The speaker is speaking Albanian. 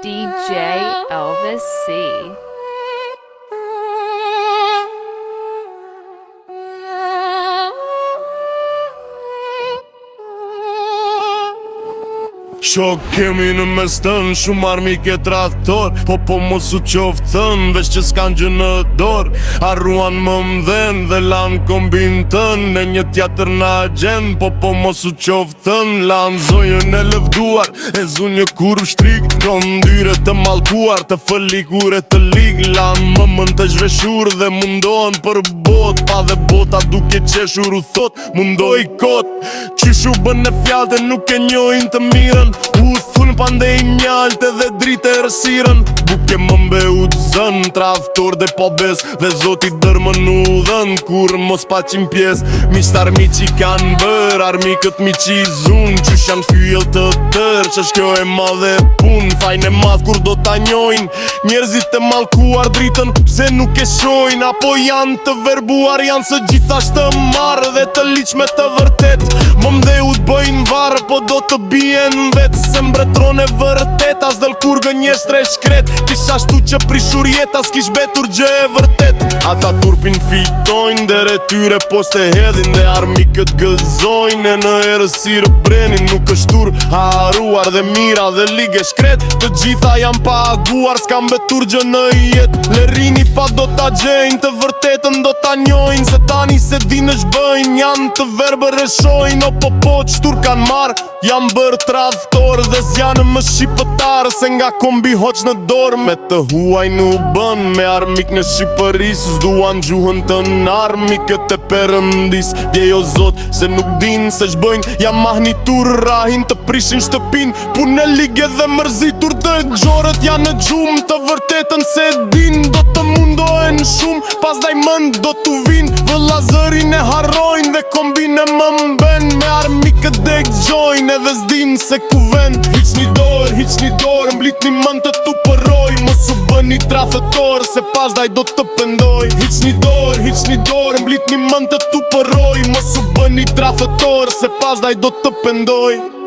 DJ Elvis C. Shok kemi në mes tënë, shumë armik e tradhtor Po po mos u qoftë thënë, veç që s'kan gjë në dorë Harruan mëmëdhenë dhe lanë kombin tënë Në një tjetër në agjen, po po mos u qoftë thënë Lanë zonjën e lëvduar, e zunë një kurvë shtrigë Këndyre të mallkuar, të fëlikur e të lig Lanë mëmën të zhveshur dhe mundohen për botë Pa dhe bota duke qeshur u thot Mundoi kot Qysh u bën në fjalët e nuk e njohin të mirën U thun pandej mjaltë dhe dritë errësirën Buke mëmbe u të zën Tradhtor dhe po bes Dhe zoti dërmën u dhën Kur mos paçim pjesë Miqtë armiq i kanë bërë Armikët miq i zun Qysh janë fyell të tërë Ç'është kjo e madhe pun Fajin e madh kur do ta njojnë Njerëzit e mallkuar dritën Pse nuk e shojnë Apo janë të verbuar Janë së gjithash të marrë Dhe të liq me të vërtet Mëmëdheut bëjnë varr Po do të bien vetë Se mbretron e vërtet As del kur gënjeshtër e shkret Kish ashtu që prishur jeta S'kish mbetur gjë e vërtet Ata turpin fitojnë Dere tyre poshtë e hedhin Dhe armikët gëzojnë E në errësirë brenin Nuk është turp harruar dhe mira dhe lig e shkret Të gjitha janë paguar S'ka mbetur gjë në jetë Lërini pa do ta gjejnë Të vërtetën do ta njojnë Se tani s'e dinë ç'bëjnë Janë të verbër e shojnë O po po ç'turp kanë marrë Janë bërë tradhtor Dhe s'janë më shqipëtar Se nga kombi hoq në dorë Me të huaj nuk bën Me armik në Shqipëri S'duan gjuhën të armikët e perëndis Djej o zot Se nuk din se ç'bëjnë Jam mahnitur rrahin të prishin shtëpin Punë e ligë dhe mërzitur Të gjorët janë në gjumë Të vërtetën s'e din Do të mundohen shumë Pastaj mend do t'u vin Vëllazërin e harrojnë Dhe kombin e mëmben Me armikët dëgjojnë Edhe s'din se ku ven Hiqni dorë, hiqni dorë Mblidhni mend të tu përroj Mos u bëni tradhëtor Se pastaj do të pendoj Hiqni dorë, hiqni dorë Mblidhni mend të tu përroj Mos u bëni tradhëtor Se pastaj do të pendoj.